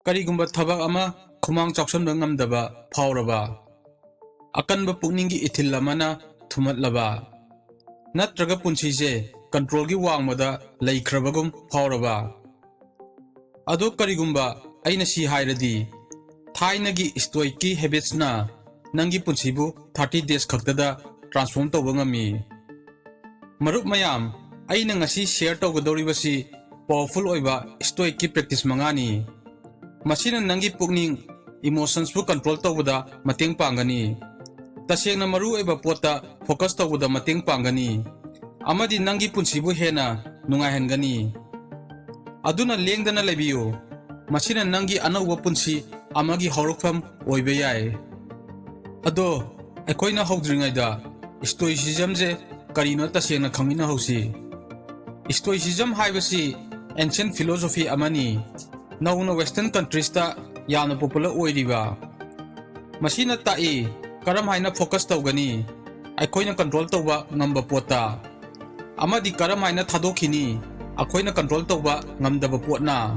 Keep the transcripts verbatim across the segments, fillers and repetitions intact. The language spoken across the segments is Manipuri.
ꯀꯔꯤꯒꯨꯝꯕ ꯊꯕꯛ ꯑꯃ ꯈꯨꯃꯥꯡ ꯆꯥꯎꯁꯟꯕ ꯉꯝꯗꯕ ꯐꯥꯎꯔꯕ? ꯑꯀꯟꯕ ꯄꯨꯛꯅꯤꯡꯒꯤ ꯏꯊꯤꯜ ꯑꯃꯅ ꯊꯨꯝꯍꯠꯂꯕ? ꯅꯠꯇ꯭ꯔꯒ ꯄꯨꯟꯁꯤꯁꯦ ꯀꯟꯇ꯭ꯔꯣꯜꯒꯤ ꯋꯥꯡꯃꯗ ꯂꯩꯈ꯭ꯔꯕꯒꯨꯝ ꯐꯥꯎꯔꯕ? ꯑꯗꯣ ꯀꯔꯤꯒꯨꯝꯕ ꯑꯩꯅ ꯁꯤ ꯍꯥꯏꯔꯗꯤ, ꯊꯥꯏꯅꯒꯤ ꯁ꯭ꯇꯣꯏꯛꯀꯤ ꯍꯦꯕꯤꯠꯁꯅ ꯅꯪꯒꯤ ꯄꯨꯟꯁꯤꯕꯨ ꯊꯥꯔꯇꯤ ꯗꯦꯖ ꯈꯛꯇꯗ ꯇ꯭ꯔꯥꯟꯁꯐꯣꯔꯝ ꯇꯧꯕ ꯉꯝꯃꯤ꯫ ꯃꯔꯨꯞ ꯃꯌꯥꯝ, ꯑꯩꯅ ꯉꯁꯤ ꯁꯤꯌꯔ ꯇꯧꯒꯗꯧꯔꯤꯕꯁꯤ ꯄꯥꯋꯔꯐꯨꯜ ꯑꯣꯏꯕ ꯁ꯭ꯇꯣꯏꯛꯀꯤ ꯄ꯭ꯔꯦꯛꯇꯤꯁ ꯃꯉꯥꯅꯤ꯫ ꯃꯁꯤꯅ ꯅꯪꯒꯤ ꯄꯨꯛꯅꯤꯡ, ꯏꯃꯣꯁꯟꯁꯄꯨ ꯀꯟꯇ꯭ꯔꯣꯜ ꯇꯧꯕꯗ ꯃꯇꯦꯡ ꯄꯥꯡꯒꯅꯤ꯫ ꯇꯁꯦꯡꯅ ꯃꯔꯨꯑꯣꯏꯕ ꯄꯣꯠꯇ ꯐꯣꯀꯁ ꯇꯧꯕꯗ ꯃꯇꯦꯡ ꯄꯥꯡꯒꯅꯤ꯫ ꯑꯃꯗꯤ ꯅꯪꯒꯤ ꯄꯨꯟꯁꯤꯕꯨ ꯍꯦꯟꯅ ꯅꯨꯡꯉꯥꯏꯍꯟꯒꯅꯤ꯫ ꯑꯗꯨꯅ ꯂꯦꯡꯗꯅ ꯂꯩꯕꯤꯌꯨ꯫ ꯃꯁꯤꯅ ꯅꯪꯒꯤ ꯑꯅꯧꯕ ꯄꯨꯟꯁꯤ ꯑꯃꯒꯤ ꯍꯧꯔꯛꯐꯝ ꯑꯣꯏꯕ ꯌꯥꯏ꯫ ꯑꯗꯣ, ꯑꯩꯈꯣꯏꯅ ꯍꯧꯗ꯭ꯔꯤꯉꯩꯗ ꯁ꯭ꯇꯣꯏꯁꯤꯖꯝꯁꯦ ꯀꯔꯤꯅꯣ ꯇꯁꯦꯡꯅ ꯈꯪꯃꯤꯟꯅꯍꯧꯁꯤ꯫ ꯁ꯭ꯇꯣꯏꯁꯤꯖꯝ ꯍꯥꯏꯕꯁꯤ ꯑꯦꯟꯁꯤꯌꯟ ꯐꯤꯂꯣꯁꯣꯐꯤ ꯑꯃꯅꯤ꯫ ꯅꯧꯅ ꯋꯦꯁꯇꯔꯟ ꯀꯟꯇ꯭ꯔꯤꯁꯇ ꯌꯥꯝꯅ ꯄꯣꯄꯨꯂꯔ ꯑꯣꯏꯔꯤꯕ꯫ ꯃꯁꯤꯅ ꯇꯥꯛꯏ, ꯀꯔꯝ ꯍꯥꯏꯅ ꯐꯣꯀꯁ ꯇꯧꯒꯅꯤ ꯑꯩꯈꯣꯏꯅ ꯀꯟꯇ꯭ꯔꯣꯜ ꯇꯧꯕ ꯉꯝꯕ ꯄꯣꯠꯇ, ꯑꯃꯗꯤ ꯀꯔꯝ ꯍꯥꯏꯅ ꯊꯥꯗꯣꯛꯈꯤꯅꯤ ꯑꯩꯈꯣꯏꯅ ꯀꯟꯇ꯭ꯔꯣꯜ ꯇꯧꯕ ꯉꯝꯗꯕ ꯄꯣꯠꯅ꯫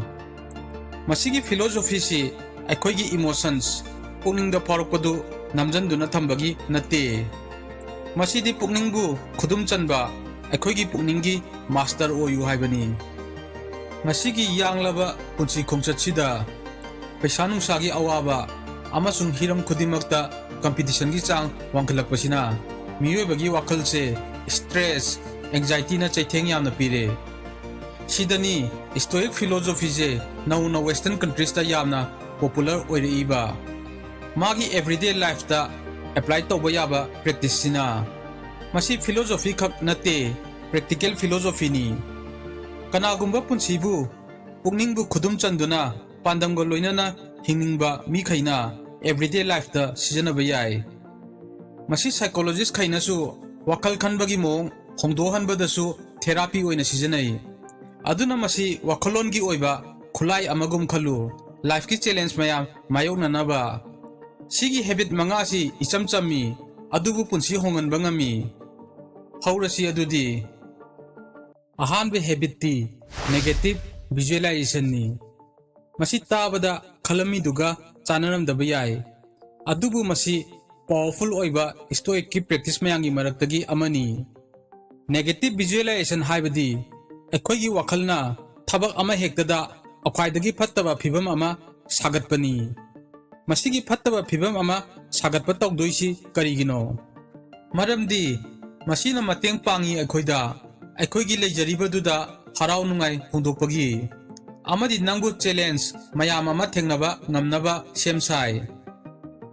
ꯃꯁꯤꯒꯤ ꯐꯤꯂꯣꯁꯣꯐꯤꯁꯤ ꯑꯩꯈꯣꯏꯒꯤ ꯏꯃꯣꯁꯟꯁ, ꯄꯨꯛꯅꯤꯡꯗ ꯐꯥꯎꯔꯛꯄꯗꯨ ꯅꯝꯖꯟꯗꯨꯅ ꯊꯝꯕꯒꯤ ꯅꯠꯇꯦ꯫ ꯃꯁꯤꯗꯤ ꯄꯨꯛꯅꯤꯡꯕꯨ ꯈꯨꯗꯨꯝ ꯆꯟꯕ, ꯑꯩꯈꯣꯏꯒꯤ ꯄꯨꯛꯅꯤꯡꯒꯤ ꯃꯥꯁꯇꯔ ꯑꯣꯏꯌꯨ ꯍꯥꯏꯕꯅꯤ꯫ ꯉꯁꯤꯒꯤ ꯌꯥꯡꯂꯕ ꯄꯨꯟꯁꯤ ꯈꯣꯡꯆꯠꯁꯤꯗ ꯄꯩꯁꯥ ꯅꯨꯡꯁꯥꯒꯤ ꯑꯋꯥꯕ ꯑꯃꯁꯨꯡ ꯍꯤꯔꯝ ꯈꯨꯗꯤꯡꯃꯛꯇ ꯀꯝꯄꯤꯇꯤꯁꯟꯒꯤ ꯆꯥꯡ ꯋꯥꯡꯈꯠꯂꯛꯄꯁꯤꯅ ꯃꯤꯑꯣꯏꯕꯒꯤ ꯋꯥꯈꯜꯁꯦ ꯁ꯭ꯇ꯭ꯔꯦꯁ, ꯑꯦꯡꯖꯥꯏꯇꯤꯅ ꯆꯩꯊꯦꯡ ꯌꯥꯝꯅ ꯄꯤꯔꯦ꯫ ꯁꯤꯗꯅꯤ ꯁ꯭ꯇꯣꯏꯛ ꯐꯤꯂꯣꯁꯣꯐꯤꯁꯦ ꯅꯧꯅ ꯋꯦꯁꯇꯔꯟ ꯀꯟꯇ꯭ꯔꯤꯁꯇ ꯌꯥꯝꯅ ꯄꯣꯄꯨꯂꯔ ꯑꯣꯏꯔꯛꯏꯕ꯫ ꯃꯥꯒꯤ ꯑꯦꯚ꯭ꯔꯤꯗꯦ ꯂꯥꯏꯐꯇ ꯑꯦꯄ꯭ꯂꯥꯏ ꯇꯧꯕ ꯌꯥꯕ ꯄ꯭ꯔꯦꯛꯇꯤꯁꯁꯤꯅ꯫ ꯃꯁꯤ ꯐꯤꯂꯣꯁꯣꯐꯤ ꯈꯛ ꯅꯠꯇꯦ, ꯄ꯭ꯔꯦꯛꯇꯤꯀꯦꯜ ꯐꯤꯂꯣꯁꯣꯐꯤꯅꯤ꯫ ꯀꯅꯥꯒꯨꯝꯕ ꯄꯨꯟꯁꯤꯕꯨ ꯄꯨꯛꯅꯤꯡꯕꯨ ꯈꯨꯗꯨꯝ ꯆꯟꯗꯨꯅ ꯄꯥꯟꯗꯝꯒ ꯂꯣꯏꯅꯅ ꯍꯤꯡꯅꯤꯡꯕ ꯃꯤꯈꯩꯅ ꯑꯦꯚ꯭ꯔꯤꯗꯦ ꯂꯥꯏꯐꯇ ꯁꯤꯖꯤꯟꯅꯕ ꯌꯥꯏ꯫ ꯃꯁꯤ ꯁꯥꯏꯀꯣꯂꯣꯖꯤꯁ ꯈꯩꯅꯁꯨ ꯋꯥꯈꯜ ꯈꯟꯕꯒꯤ ꯃꯑꯣꯡ ꯍꯣꯡꯗꯣꯛꯍꯟꯕꯗꯁꯨ ꯊꯦꯔꯥꯄꯤ ꯑꯣꯏꯅ ꯁꯤꯖꯤꯟꯅꯩ꯫ ꯑꯗꯨꯅ ꯃꯁꯤ ꯋꯥꯈꯜꯂꯣꯟꯒꯤ ꯑꯣꯏꯕ ꯈꯨꯠꯂꯥꯏ ꯑꯃꯒꯨꯝ ꯈꯜꯂꯨ, ꯂꯥꯏꯐꯀꯤ ꯆꯦꯂꯦꯟꯖ ꯃꯌꯥꯝ ꯃꯥꯌꯣꯛꯅꯅꯕ꯫ ꯁꯤꯒꯤ ꯍꯦꯕꯤꯠ ꯃꯉꯥ ꯑꯁꯤ ꯏꯆꯝ ꯆꯝꯃꯤ, ꯑꯗꯨꯕꯨ ꯄꯨꯟꯁꯤ ꯍꯣꯡꯍꯟꯕ ꯉꯝꯃꯤ꯫ ꯍꯧꯔꯁꯤ ꯑꯗꯨꯗꯤ꯫ ꯑꯍꯥꯟꯕ ꯍꯦꯕꯤꯠꯇꯤ ꯅꯦꯒꯦꯇꯤꯚ ꯚꯤꯖꯨꯑꯦꯂꯥꯏꯖꯦꯁꯟꯅꯤ꯫ ꯃꯁꯤ ꯇꯥꯕꯗ ꯈꯜꯂꯝꯃꯤꯗꯨꯒ ꯆꯥꯟꯅꯔꯝꯗꯕ ꯌꯥꯏ꯫ ꯑꯗꯨꯕꯨ ꯃꯁꯤ powerful ꯑꯣꯏꯕ Stoic ꯀꯤ practice ꯃꯌꯥꯝꯒꯤ ꯃꯔꯛꯇꯒꯤ ꯑꯃꯅꯤ꯫ Negative visualization ꯍꯥꯏꯕꯗꯤ ꯑꯩꯈꯣꯏꯒꯤ ꯋꯥꯈꯜꯅ ꯊꯕꯛ ꯑꯃ ꯍꯦꯛꯇꯗ ꯈ꯭ꯋꯥꯏꯗꯒꯤ ꯐꯠꯇꯕ ꯐꯤꯕꯝ ꯑꯃ ꯁꯥꯒꯠꯄꯅꯤ꯫ ꯃꯁꯤꯒꯤ ꯐꯠꯇꯕ ꯐꯤꯕꯝ ꯑꯃ ꯁꯥꯒꯠꯄ ꯇꯧꯗꯣꯏꯁꯤ ꯀꯔꯤꯒꯤꯅꯣ? ꯃꯔꯝꯗꯤ ꯃꯁꯤꯅ ꯃꯇꯦꯡ ꯄꯥꯡꯏ ꯑꯩꯈꯣꯏꯗ ꯑꯩꯈꯣꯏꯒꯤ ꯂꯩꯖꯔꯤꯕꯗꯨꯗ ꯍꯔꯥꯎ ꯅꯨꯡꯉꯥꯏ ꯐꯣꯡꯗꯣꯛꯄꯒꯤ ꯑꯃꯗꯤ ꯅꯪꯕꯨ challenge ꯃꯌꯥꯝ ꯑꯃ ꯊꯦꯡꯅꯕ ꯉꯝꯅꯕ ꯁꯦꯝ ꯁꯥꯏ꯫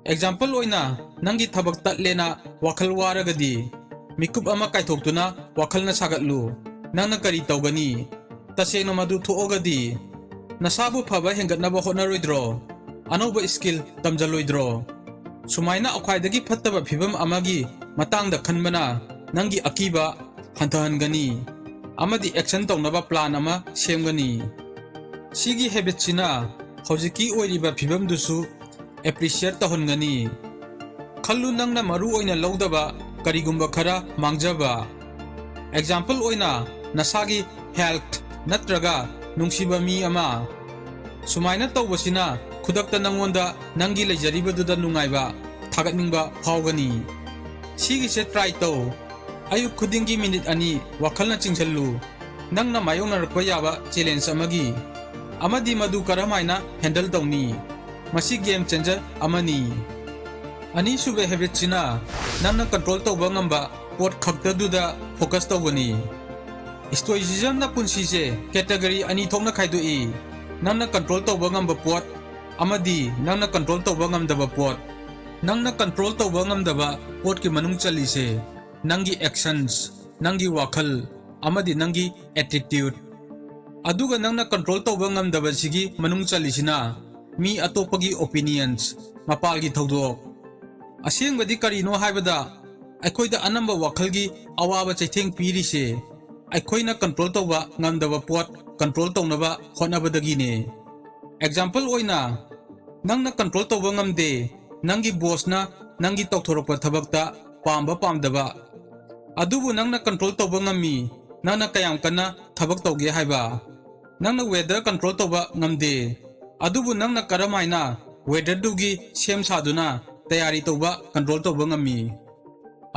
Example ꯑꯣꯏꯅ, ꯅꯪꯒꯤ ꯊꯕꯛ ꯇꯠꯂꯦꯅ ꯋꯥꯈꯜ ꯋꯥꯔꯒꯗꯤ, ꯃꯤꯀꯨꯞ ꯑꯃ ꯀꯥꯏꯊꯣꯛꯇꯨꯅ ꯋꯥꯈꯜꯅ ꯁꯥꯒꯠꯂꯨ꯫ ꯅꯪꯅ ꯀꯔꯤ ꯇꯧꯒꯅꯤ? ꯇꯁꯦꯡꯅ ꯃꯗꯨ ꯊꯣꯛꯑꯒꯗꯤ, ꯅꯁꯥꯕꯨ ꯐꯕ ꯍꯦꯟꯒꯠꯅꯕ ꯍꯣꯠꯅꯔꯣꯏꯗ꯭ꯔꯣ? ꯑꯅꯧꯕ skill ꯇꯝꯖꯜꯂꯣꯏꯗ꯭ꯔꯣ? ꯁꯨꯃꯥꯏꯅ ꯈ꯭ꯋꯥꯏꯗꯒꯤ ꯐꯠꯇꯕ ꯐꯤꯕꯝ ꯑꯃꯒꯤ ꯃꯇꯥꯡꯗ ꯈꯟꯕꯅ ꯅꯪꯒꯤ ꯑꯀꯤꯕ ꯍꯟꯊꯍꯟꯒꯅꯤ ꯑꯃꯗꯤ action ꯇꯧꯅꯕ plan ꯑꯃ ꯁꯦꯝꯒꯅꯤ꯫ ꯁꯤꯒꯤ habit ꯁꯤꯅ ꯍꯧꯖꯤꯛꯀꯤ ꯑꯣꯏꯔꯤꯕ ꯐꯤꯕꯝꯗꯨꯁꯨ appreciate ꯇꯧꯍꯟꯒꯅꯤ꯫ ꯈꯜꯂꯨ, ꯅꯪꯅ ꯃꯔꯨ ꯑꯣꯏꯅ ꯂꯧꯗꯕ ꯀꯔꯤꯒꯨꯝꯕ ꯈꯔ ꯃꯥꯡꯖꯕ꯫ Example ꯑꯣꯏꯅ, ꯅꯁꯥꯒꯤ health ꯅꯠꯇ꯭ꯔꯒ ꯅꯨꯡꯁꯤꯕ ꯃꯤ ꯑꯃ꯫ ꯁꯨꯃꯥꯏꯅ ꯇꯧꯕꯁꯤꯅ ꯈꯨꯗꯛꯇ ꯅꯪꯉꯣꯟꯗ ꯅꯪꯒꯤ ꯂꯩꯖꯔꯤꯕꯗꯨꯗ ꯅꯨꯡꯉꯥꯏꯕ, ꯊꯥꯒꯠꯅꯤꯡꯕ ꯐꯥꯎꯒꯅꯤ꯫ ꯁꯤꯒꯤꯁꯦ try ꯇꯧ꯫ ꯑꯌꯨꯛ ꯈꯨꯗꯤꯡꯒꯤ minute ꯑꯅꯤ ꯋꯥꯈꯜꯅ ꯆꯤꯡꯁꯤꯜꯂꯨ꯫ ꯅꯪꯅ ꯃꯥꯌꯣꯛꯅꯔꯛꯄ ꯌꯥꯕ challenge ꯑꯃꯒꯤ ꯑꯃꯗꯤ ꯃꯗꯨ ꯀꯔꯝꯍꯥꯏꯅ handle ꯇꯧꯅꯤ? ꯃꯁꯤ game changer ꯑꯃꯅꯤ꯫ ꯑꯅꯤꯁꯨꯕ habit ꯁꯤꯅ ꯅꯪꯅ control ꯇꯧꯕ ꯉꯝꯕ ꯄꯣꯠ ꯈꯛꯇꯗꯨꯗ focus ꯇꯧꯕꯅꯤ꯫ Stoicism ꯅ ꯄꯨꯟꯁꯤꯁꯦ category ꯑꯅꯤ ꯊꯣꯛꯅ ꯈꯥꯏꯗꯣꯛꯏ, ꯅꯪꯅ control ꯇꯧꯕ ꯉꯝꯕ ꯄꯣꯠ ꯑꯃꯗꯤ ꯅꯪꯅ control ꯇꯧꯕ ꯉꯝꯗꯕ ꯄꯣꯠ꯫ ꯅꯪꯅ control ꯇꯧꯕ ꯉꯝꯗꯕ ꯄꯣꯠꯀꯤ ꯃꯅꯨꯡ ꯆꯜꯂꯤꯁꯦ ꯅꯪꯒꯤ actions, ꯅꯪꯒꯤ ꯋꯥꯈꯜ ꯑꯃꯗꯤ ꯅꯪꯒꯤ attitude꯫ ꯑꯗꯨꯒ ꯅꯪꯅ control ꯇꯧꯕ ꯉꯝꯗꯕꯁꯤꯒꯤ ꯃꯅꯨꯡ ꯆꯜꯂꯤꯁꯤꯅ ꯃꯤ ꯑꯇꯣꯞꯄꯒꯤ opinions, ꯃꯄꯥꯜꯒꯤ ꯊꯧꯗꯣꯛ꯫ ꯑꯁꯦꯡꯕꯗꯤ ꯀꯔꯤꯅꯣ ꯍꯥꯏꯕꯗ, ꯑꯩꯈꯣꯏꯗ ꯑꯅꯝꯕ ꯋꯥꯈꯜꯒꯤ ꯑꯋꯥꯕ ꯆꯩꯊꯦꯡ ꯄꯤꯔꯤꯁꯦ ꯑꯩꯈꯣꯏꯅ control ꯇꯧꯕ ꯉꯝꯗꯕ ꯄꯣꯠ control ꯇꯧꯅꯕ ꯍꯣꯠꯅꯕꯗꯒꯤꯅꯦ꯫ Example ꯑꯣꯏꯅ, ꯅꯪꯅ control ꯇꯧꯕ ꯉꯝꯗꯦ ꯅꯪꯒꯤ boss ꯅ ꯅꯪꯒꯤ ꯇꯧꯊꯣꯔꯛꯄ ꯊꯕꯛꯇ ꯄꯥꯝꯕ ꯄꯥꯝꯗꯕ꯫ ꯑꯗꯨꯕꯨ ꯅꯪꯅ control ꯇꯧꯕ ꯉꯝꯃꯤ ꯅꯪꯅ ꯀꯌꯥꯝ ꯀꯟꯅ ꯊꯕꯛ ꯇꯧꯒꯦ ꯍꯥꯏꯕ꯫ ꯅꯪꯅ weather control ꯇꯧꯕ ꯉꯝꯗꯦ ꯑꯗꯨꯕꯨ ꯅꯪꯅ ꯀꯔꯝ ꯍꯥꯏꯅ weatherꯗꯨꯒꯤ ꯁꯦꯝ ꯁꯥꯗꯨꯅ ꯇꯌꯥꯔꯤ ꯇꯧꯕ, control ꯇꯧꯕ ꯉꯝꯃꯤ?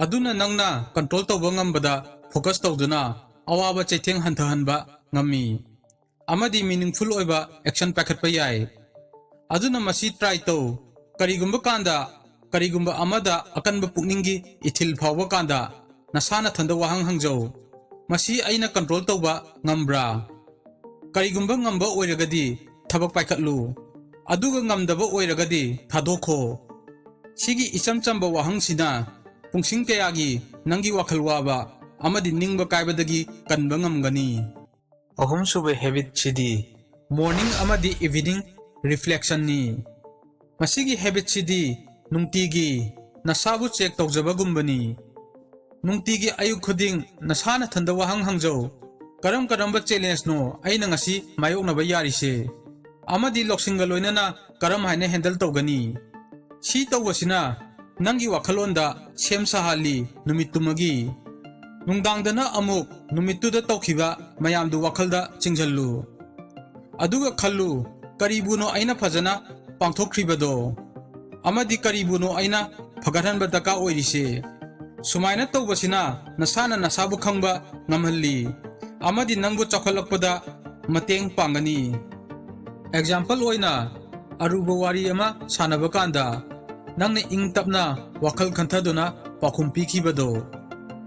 ꯑꯗꯨꯅ ꯅꯪꯅ control ꯇꯧꯕ ꯉꯝꯕꯗ focus ꯇꯧꯗꯨꯅ ꯑꯋꯥꯕ ꯆꯩꯊꯦꯡ ꯍꯟꯊꯍꯟꯕ ꯉꯝꯃꯤ ꯑꯃꯗꯤ meaningful ꯑꯣꯏꯕ action ꯄꯥꯏꯈꯠꯄ ꯌꯥꯏ꯫ ꯑꯗꯨꯅ ꯃꯁꯤ try ꯇꯧ꯫ ꯀꯔꯤꯒꯨꯝꯕ ꯀꯥꯟꯗ, ꯀꯔꯤꯒꯨꯝꯕ ꯑꯃꯗ ꯑꯀꯟꯕ ꯄꯨꯛꯅꯤꯡꯒꯤ ꯏꯊꯤꯜ ꯐꯥꯎꯕ ꯀꯥꯟꯗ, ꯅꯁꯥ ꯅꯊꯟꯗ ꯋꯥꯍꯪ ꯍꯪꯖꯧ, "ꯃꯁꯤ ꯑꯩꯅ control ꯇꯧꯕ ꯉꯝꯕ꯭ꯔꯥ?" ꯀꯔꯤꯒꯨꯝꯕ ꯉꯝꯕ ꯑꯣꯏꯔꯒꯗꯤ ꯊꯕꯛ ꯄꯥꯏꯈꯠꯂꯨ, ꯑꯗꯨꯒ ꯉꯝꯗꯕ ꯑꯣꯏꯔꯒꯗꯤ ꯊꯥꯗꯣꯛꯈꯣ꯫ ꯁꯤꯒꯤ ꯏꯆꯝ ꯆꯝꯕ ꯋꯥꯍꯪꯁꯤꯅ ꯄꯨꯡꯁꯤꯡ ꯀꯌꯥꯒꯤ ꯅꯪꯒꯤ ꯋꯥꯈꯜ ꯋꯥꯕ ꯑꯃꯗꯤ ꯅꯤꯡꯕ ꯀꯥꯏꯕꯗꯒꯤ ꯀꯟꯕ ꯉꯝꯒꯅꯤ꯫ ꯑꯍꯨꯝꯁꯨꯕ habitꯁꯤꯗꯤ morning ꯑꯃꯗꯤ evening reflectionꯅꯤ꯫ ꯃꯁꯤꯒꯤ habitꯁꯤꯗꯤ ꯅꯨꯡꯇꯤꯒꯤ ꯅꯁꯥꯕꯨ check ꯇꯧꯖꯕꯒꯨꯝꯕꯅꯤ꯫ ꯅꯨꯡꯇꯤꯒꯤ ꯑꯌꯨꯛ ꯈꯨꯗꯤꯡ ꯅꯁꯥ ꯅꯊꯟꯗ ꯋꯥꯍꯪ ꯍꯪꯖꯧ, "ꯀꯔꯝ ꯀꯔꯝꯕ challengeꯅꯣ ꯑꯩꯅ ꯉꯁꯤ ꯃꯥꯌꯣꯛꯅꯕ ꯌꯥꯔꯤꯁꯦ? ꯑꯃꯗꯤ ꯂꯧꯁꯤꯡꯒ ꯂꯣꯏꯅꯅ ꯀꯔꯝ ꯍꯥꯏꯅ handle ꯇꯧꯒꯅꯤ?" ꯁꯤ ꯇꯧꯕꯁꯤꯅ ꯅꯪꯒꯤ ꯋꯥꯈꯜꯂꯣꯟꯗ ꯁꯦꯝ ꯁꯥꯍꯜꯂꯤ ꯅꯨꯃꯤꯠꯇꯨꯃꯒꯤ꯫ ꯅꯨꯡꯗꯥꯡꯗꯅ ꯑꯃꯨꯛ ꯅꯨꯃꯤꯠꯇꯨꯗ ꯇꯧꯈꯤꯕ ꯃꯌꯥꯝꯗꯨ ꯋꯥꯈꯜꯗ ꯆꯤꯡꯁꯤꯜꯂꯨ꯫ ꯑꯗꯨꯒ ꯈꯜꯂꯨ, "ꯀꯔꯤꯕꯨꯅꯣ ꯑꯩꯅ ꯐꯖꯅ ꯄꯥꯡꯊꯣꯛꯈ꯭ꯔꯤꯕꯗꯣ? ꯑꯃꯗꯤ ꯀꯔꯤꯕꯨꯅꯣ ꯑꯩꯅ ꯐꯒꯠꯍꯟꯕ ꯗꯔꯀꯥꯔ ꯑꯣꯏꯔꯤꯁꯦ?" ꯁꯨꯃꯥꯏꯅ ꯇꯧꯕꯁꯤꯅ ꯅꯁꯥꯅ ꯅꯁꯥꯕꯨ ꯈꯪꯕ ꯉꯝꯍꯜꯂꯤ ꯑꯃꯗꯤ ꯅꯪꯕꯨ ꯆꯥꯎꯈꯠꯂꯛꯄꯗ ꯃꯇꯦꯡ ꯄꯥꯡꯒꯅꯤ꯫ Example ꯑꯣꯏꯅ, ꯑꯔꯨꯕ ꯋꯥꯔꯤ ꯑꯃ ꯁꯥꯟꯅꯕ ꯀꯥꯟꯗ ꯅꯪꯅ ꯏꯪ ꯇꯞꯅ ꯋꯥꯈꯜ ꯈꯟꯊꯗꯨꯅ ꯄꯥꯎꯈꯨꯝ ꯄꯤꯈꯤꯕꯗꯣ,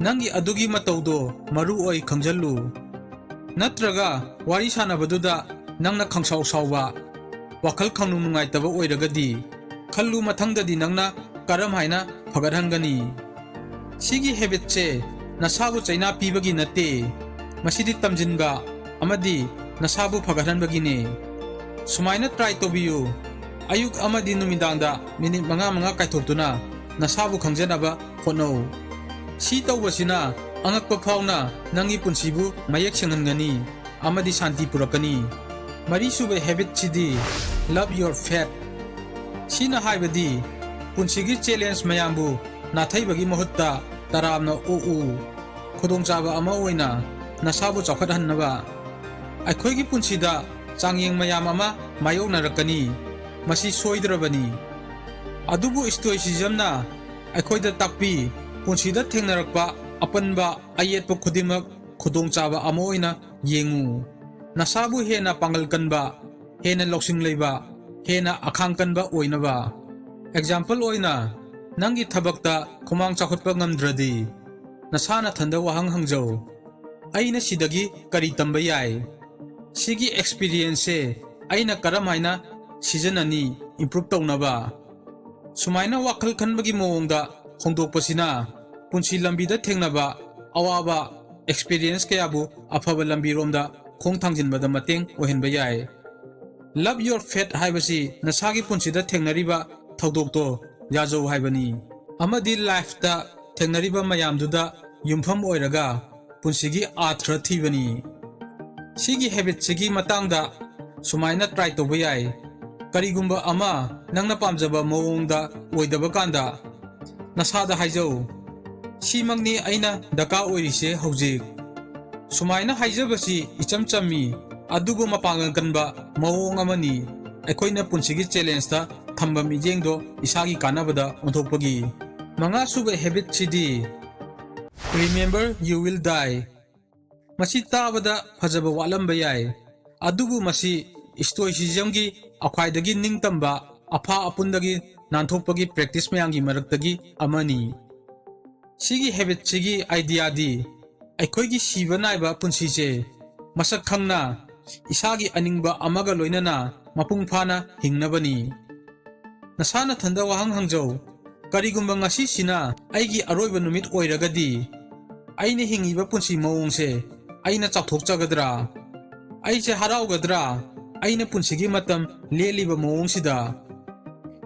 ꯅꯪꯒꯤ ꯑꯗꯨꯒꯤ ꯃꯇꯧꯗꯣ ꯃꯔꯨ ꯑꯣꯏ ꯈꯪꯖꯜꯂꯨ꯫ ꯅꯠꯇ꯭ꯔꯒ ꯋꯥꯔꯤ ꯁꯥꯟꯅꯕꯗꯨꯗ ꯅꯪꯅ ꯈꯪꯁꯥꯎ ꯁꯥꯎꯕ, ꯋꯥꯈꯜ ꯈꯪꯅꯨꯡ ꯅꯨꯡꯉꯥꯏꯇꯕ ꯑꯣꯏꯔꯒꯗꯤ, ꯈꯜꯂꯨ ꯃꯊꯪꯗꯗꯤ ꯅꯪꯅ ꯀꯔꯝ ꯍꯥꯏꯅ ꯐꯒꯠꯍꯟꯒꯅꯤ? ꯁꯤꯒꯤ habitꯁꯦ ꯅꯁꯥꯕꯨ ꯆꯩꯅꯥ ꯄꯤꯕꯒꯤ ꯅꯠꯇꯦ, ꯃꯁꯤꯗꯤ ꯇꯝꯖꯤꯟꯕ ꯑꯃꯗꯤ ꯅꯁꯥꯕꯨ ꯐꯒꯠꯍꯟꯕꯒꯤꯅꯦ꯫ ꯁꯨꯃꯥꯏꯅ try ꯇꯧꯕꯤꯌꯨ, ꯑꯌꯨꯛ ꯑꯃꯗꯤ ꯅꯨꯃꯤꯗꯥꯡꯗ minute ꯃꯉꯥ ꯃꯉꯥ ꯀꯥꯏꯊꯣꯛꯇꯨꯅ ꯅꯁꯥꯕꯨ ꯈꯪꯖꯅꯕ ꯍꯣꯠꯅꯧ꯫ ꯁꯤ ꯇꯧꯕꯁꯤꯅ ꯑꯉꯛꯄ ꯐꯥꯎꯅ ꯅꯪꯒꯤ ꯄꯨꯟꯁꯤꯕꯨ ꯃꯌꯦꯛ ꯁꯦꯡꯍꯟꯒꯅꯤ ꯑꯃꯗꯤ ꯁꯥꯟꯇꯤ ꯄꯨꯔꯛꯀꯅꯤ꯫ ꯃꯔꯤꯁꯨꯕ habitꯁꯤꯗꯤ love your faith꯫ ꯁꯤꯅ ꯍꯥꯏꯕꯗꯤ ꯄꯨꯟꯁꯤꯒꯤ challenge ꯃꯌꯥꯝꯕꯨ ꯅꯥꯊꯩꯕꯒꯤ ꯃꯍꯨꯠꯇ ꯇꯔꯥꯝꯅ ꯑꯣꯛꯎ꯫ ꯈꯨꯗꯣꯡꯆꯥꯕ ꯑꯃ ꯑꯣꯏꯅ ꯅꯁꯥꯕꯨ ꯆꯥꯎꯈꯠꯍꯟꯅꯕ꯫ ꯑꯩꯈꯣꯏꯒꯤ ꯄꯨꯟꯁꯤꯗ ꯆꯥꯡꯌꯦꯡ ꯃꯌꯥꯝ ꯑꯃ ꯃꯥꯌꯣꯛꯅꯔꯛꯀꯅꯤ꯫ ꯃꯁꯤ ꯁꯣꯏꯗ꯭ꯔꯕꯅꯤ꯫ ꯑꯗꯨꯕꯨ Stoicismꯅ ꯑꯩꯈꯣꯏꯗ ꯇꯥꯛꯄꯤ, ꯄꯨꯟꯁꯤꯗ ꯊꯦꯡꯅꯔꯛꯄ ꯑꯄꯟꯕ ꯑꯌꯦꯠꯄ ꯈꯨꯗꯤꯡꯃꯛ ꯈꯨꯗꯣꯡꯆꯥꯕ ꯑꯃ ꯑꯣꯏꯅ ꯌꯦꯡꯉꯨ꯫ ꯅꯁꯥꯕꯨ ꯍꯦꯟꯅ ꯄꯥꯡꯒꯜ ꯀꯟꯕ, ꯍꯦꯟꯅ ꯂꯧꯁꯤꯡ ꯂꯩꯕ, ꯍꯦꯟꯅ ꯑꯈꯥꯡ ꯀꯟꯕ ꯑꯣꯏꯅꯕ꯫ Example ꯑꯣꯏꯅ, ꯅꯪꯒꯤ ꯊꯕꯛꯇ ꯈꯨꯃꯥꯡ ꯆꯥꯎꯈꯠꯄ ꯉꯝꯗ꯭ꯔꯗꯤ, ꯅꯁꯥ ꯅꯊꯟꯗ ꯋꯥꯍꯪ ꯍꯪꯖꯧ, "ꯑꯩꯅ ꯁꯤꯗꯒꯤ ꯀꯔꯤ ꯇꯝꯕ ꯌꯥꯏ? ꯁꯤꯒꯤ experienceꯁꯦ ꯑꯩꯅ ꯀꯔꯝ ꯍꯥꯏꯅ ꯁꯤꯖꯤꯟꯅꯅꯤ improve ꯇꯧꯅꯕ?" ꯁꯨꯃꯥꯏꯅ ꯋꯥꯈꯜ ꯈꯟꯕꯒꯤ ꯃꯑꯣꯡꯗ ꯍꯣꯡꯗꯣꯛꯄꯁꯤꯅ ꯄꯨꯟꯁꯤ ꯂꯝꯕꯤꯗ ꯊꯦꯡꯅꯕ ꯑꯋꯥꯕ experience ꯀꯌꯥꯕꯨ ꯑꯐꯕ ꯂꯝꯕꯤꯔꯣꯝꯗ ꯈꯣꯡ ꯊꯥꯡꯖꯤꯟꯕꯗ ꯃꯇꯦꯡ ꯑꯣꯏꯍꯟꯕ ꯌꯥꯏ꯫ Love your fate ꯍꯥꯏꯕꯁꯤ ꯅꯁꯥꯒꯤ ꯄꯨꯟꯁꯤꯗ ꯊꯦꯡꯅꯔꯤꯕ ꯊꯧꯗꯣꯛꯇꯣ ꯌꯥꯖꯧ ꯍꯥꯏꯕꯅꯤ, ꯑꯃꯗꯤ lifeꯇ ꯊꯦꯡꯅꯔꯤꯕ ꯃꯌꯥꯝꯗꯨꯗ ꯌꯨꯝꯐꯝ ꯑꯣꯏꯔꯒ ꯄꯨꯟꯁꯤꯒꯤ ꯑꯥꯔꯊ ꯊꯤꯕꯅꯤ꯫ ꯁꯤꯒꯤ habitꯁꯤꯒꯤ ꯃꯇꯥꯡꯗ ꯁꯨꯃꯥꯏꯅ try ꯇꯧꯕ ꯌꯥꯏ꯫ ꯀꯔꯤꯒꯨꯝꯕ ꯑꯃ ꯅꯪꯅ ꯄꯥꯝꯖꯕ ꯃꯑꯣꯡꯗ ꯑꯣꯏꯗꯕ ꯀꯥꯟꯗ, ꯅꯁꯥꯗ ꯍꯥꯏꯖꯧ, "ꯁꯤꯃꯛꯅꯤ ꯑꯩꯅ ꯗꯔꯀꯥꯔ ꯑꯣꯏꯔꯤꯁꯦ ꯍꯧꯖꯤꯛ"꯫ ꯁꯨꯃꯥꯏꯅ ꯍꯥꯏꯖꯕꯁꯤ ꯏꯆꯝ ꯆꯝꯃꯤ, ꯑꯗꯨꯕꯨ ꯃꯄꯥꯡꯒꯜ ꯀꯟꯕ ꯃꯑꯣꯡ ꯑꯃꯅꯤ꯫ ꯑꯩꯈꯣꯏꯅ ꯄꯨꯟꯁꯤꯒꯤ challengeꯇ ꯊꯝꯕ ꯃꯤꯠꯌꯦꯡꯗꯣ ꯏꯁꯥꯒꯤ ꯀꯥꯟꯅꯕꯗ ꯑꯣꯟꯊꯣꯛꯄꯒꯤ꯫ ꯃꯉꯥꯁꯨꯕ habitꯁꯤꯗꯤ Remember you will die꯫ ꯃꯁꯤ ꯇꯥꯕꯗ ꯐꯖꯕ ꯋꯥꯠꯂꯝꯕ ꯌꯥꯏ, ꯑꯗꯨꯕꯨ ꯃꯁꯤ Stoicismꯒꯤ ꯈ꯭ꯋꯥꯏꯗꯒꯤ ꯅꯤꯡꯇꯝꯕ, ꯑꯐꯥ ꯑꯄꯨꯟꯗꯒꯤ ꯅꯥꯟꯊꯣꯛꯄꯒꯤ practice ꯃꯌꯥꯝꯒꯤ ꯃꯔꯛꯇꯒꯤ ꯑꯃꯅꯤ꯫ ꯁꯤꯒꯤ habitꯁꯤꯒꯤ ideaꯗꯤ ꯑꯩꯈꯣꯏꯒꯤ ꯁꯤꯕ ꯅꯥꯏꯕ ꯄꯨꯟꯁꯤꯁꯦ ꯃꯁꯛ ꯈꯪꯅ ꯏꯁꯥꯒꯤ ꯑꯅꯤꯡꯕ ꯑꯃꯒ ꯂꯣꯏꯅꯅ ꯃꯄꯨꯡ ꯐꯥꯅ ꯍꯤꯡꯅꯕꯅꯤ꯫ ꯅꯁꯥ ꯅꯊꯟꯗ ꯋꯥꯍꯪ ꯍꯪꯖꯧ, "ꯀꯔꯤꯒꯨꯝꯕ ꯉꯁꯤꯁꯤꯅ ꯑꯩꯒꯤ ꯑꯔꯣꯏꯕ ꯅꯨꯃꯤꯠ ꯑꯣꯏꯔꯒꯗꯤ, ꯑꯩꯅ ꯍꯤꯡꯉꯤꯕ ꯄꯨꯟꯁꯤ ꯃꯑꯣꯡꯁꯦ ꯑꯩꯅ ꯆꯥꯎꯊꯣꯛꯆꯒꯗ꯭ꯔꯥ? ꯑꯩꯁꯦ ꯍꯔꯥꯎꯒꯗ꯭ꯔꯥ ꯑꯩꯅ ꯄꯨꯟꯁꯤꯒꯤ ꯃꯇꯝ ꯂꯦꯜꯂꯤꯕ ꯃꯑꯣꯡꯁꯤꯗ?"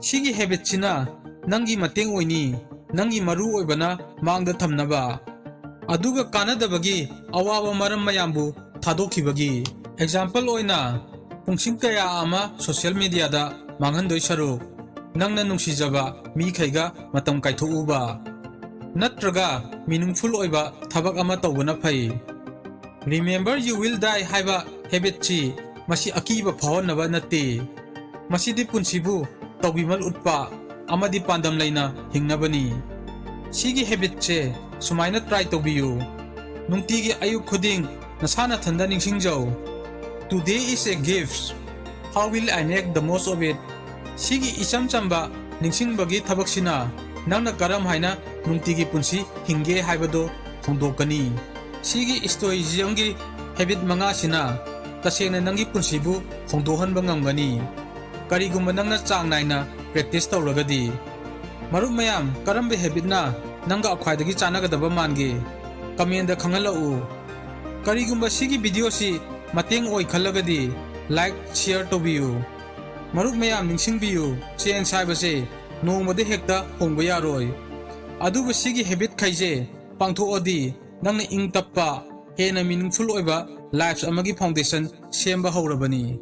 ꯁꯤꯒꯤ habitꯁꯤꯅ ꯅꯪꯒꯤ ꯃꯇꯦꯡ ꯑꯣꯏꯅꯤ, ꯅꯪꯒꯤ ꯃꯔꯨ ꯑꯣꯏꯕꯅ ꯃꯥꯡꯗ ꯊꯝꯅꯕ꯫ ꯑꯗꯨꯒ ꯀꯥꯟꯅꯗꯕꯒꯤ ꯑꯋꯥꯕ ꯃꯔꯝ ꯃꯌꯥꯝꯕꯨ ꯊꯥꯗꯣꯛꯈꯤꯕꯒꯤ꯫ Example ꯑꯣꯏꯅ, ꯄꯨꯡꯁꯤꯡ ꯀꯌꯥ ꯑꯃ social mediaꯗ ꯃꯥꯡꯍꯟꯗꯣꯏ ꯁꯔꯨꯛ, ꯅꯪꯅ ꯅꯨꯡꯁꯤꯖꯕ ꯃꯤꯈꯩꯒ ꯃꯇꯝ ꯀꯥꯏꯊꯣꯛꯎꯕ, ꯅꯠꯇ꯭ꯔꯒ meaningful ꯑꯣꯏꯕ ꯊꯕꯛ ꯑꯃ ꯇꯧꯕꯅ ꯐꯩ꯫ Remember you will die ꯍꯥꯏꯕ habitꯁꯤ ꯃꯁꯤ ꯑꯀꯤꯕ ꯐꯥꯎꯍꯟꯅꯕ ꯅꯠꯇꯦ꯫ ꯃꯁꯤꯗꯤ ꯄꯨꯟꯁꯤꯕꯨ ꯇꯧꯕꯤꯃꯜ ꯎꯠꯄ ꯑꯃꯗꯤ ꯄꯥꯟꯗꯝ ꯂꯩꯅ ꯍꯤꯡꯅꯕꯅꯤ꯫ ꯁꯤꯒꯤ ꯍꯦꯕꯤꯠꯁꯦ ꯁꯨꯃꯥꯏꯅ ꯇ꯭ꯔꯥꯏ ꯇꯧꯕꯤꯌꯨ꯫ ꯅꯨꯡꯇꯤꯒꯤ ꯑꯌꯨꯛ ꯈꯨꯗꯤꯡ ꯅꯁꯥ ꯅꯊꯟꯗ ꯅꯤꯡꯁꯤꯡꯖꯧ, "Today is a gift. How will I make the most of it?" ꯁꯤꯒꯤ ꯏꯆꯝ ꯆꯝꯕ ꯅꯤꯡꯁꯤꯡꯕꯒꯤ ꯊꯕꯛꯁꯤꯅ ꯅꯪꯅ ꯀꯔꯝ ꯍꯥꯏꯅ ꯅꯨꯡꯇꯤꯒꯤ ꯄꯨꯟꯁꯤ ꯍꯤꯡꯒꯦ ꯍꯥꯏꯕꯗꯨ ꯍꯣꯡꯗꯣꯛꯀꯅꯤ꯫ ꯁꯤꯒꯤ ꯁ꯭ꯇꯣꯏꯁꯤꯖꯝꯒꯤ ꯍꯦꯕꯤꯠ ꯃꯉꯥꯁꯤꯅ ꯇꯁꯦꯡꯅ ꯅꯪꯒꯤ ꯄꯨꯟꯁꯤꯕꯨ ꯍꯣꯡꯗꯣꯛꯍꯟꯕ ꯉꯝꯒꯅꯤ, ꯀꯔꯤꯒꯨꯝꯕ ꯅꯪꯅ ꯆꯥꯡ ꯅꯥꯏꯅ ꯄ꯭ꯔꯦꯛꯇꯤꯁ ꯇꯧꯔꯒꯗꯤ꯫ ꯃꯔꯨꯞ ꯃꯌꯥꯝ, ꯀꯔꯝꯕ ꯍꯦꯕꯤꯠꯅ ꯅꯪꯒ ꯈ꯭ꯋꯥꯏꯗꯒꯤ ꯆꯥꯟꯅꯒꯗꯕ ꯃꯥꯟꯒꯦ? ꯀꯃꯦꯟꯗ ꯈꯪꯍꯜꯂꯛꯎ꯫ ꯀꯔꯤꯒꯨꯝꯕ ꯁꯤꯒꯤ ꯚꯤꯗꯤꯑꯣꯁꯤ ꯃꯇꯦꯡ ꯑꯣꯏ ꯈꯜꯂꯒꯗꯤ ꯂꯥꯏꯛ, ꯁꯤꯌꯔ ꯇꯧꯕꯤꯌꯨ꯫ ꯃꯔꯨꯞ ꯃꯌꯥꯝ, ꯅꯤꯡꯁꯤꯡꯕꯤꯌꯨ, ꯆꯦꯟꯖ ꯍꯥꯏꯕꯁꯦ ꯅꯣꯡꯃꯗ ꯍꯦꯛꯇ ꯍꯣꯡꯕ ꯌꯥꯔꯣꯏ꯫ ꯑꯗꯨꯕꯨ ꯁꯤꯒꯤ ꯍꯦꯕꯤꯠꯈꯩꯁꯦ ꯄꯥꯡꯊꯣꯛꯑꯗꯤ ꯅꯪꯅ ꯏꯪ ꯇꯞꯄ, ꯍꯦꯟꯅ ꯃꯤꯅꯤꯡꯐꯨꯜ ꯑꯣꯏꯕ ꯂꯥꯏꯐ ꯑꯃꯒꯤ ꯐꯥꯎꯟꯗꯦꯁꯟ ꯁꯦꯝꯕ ꯍꯧꯔꯕꯅꯤ꯫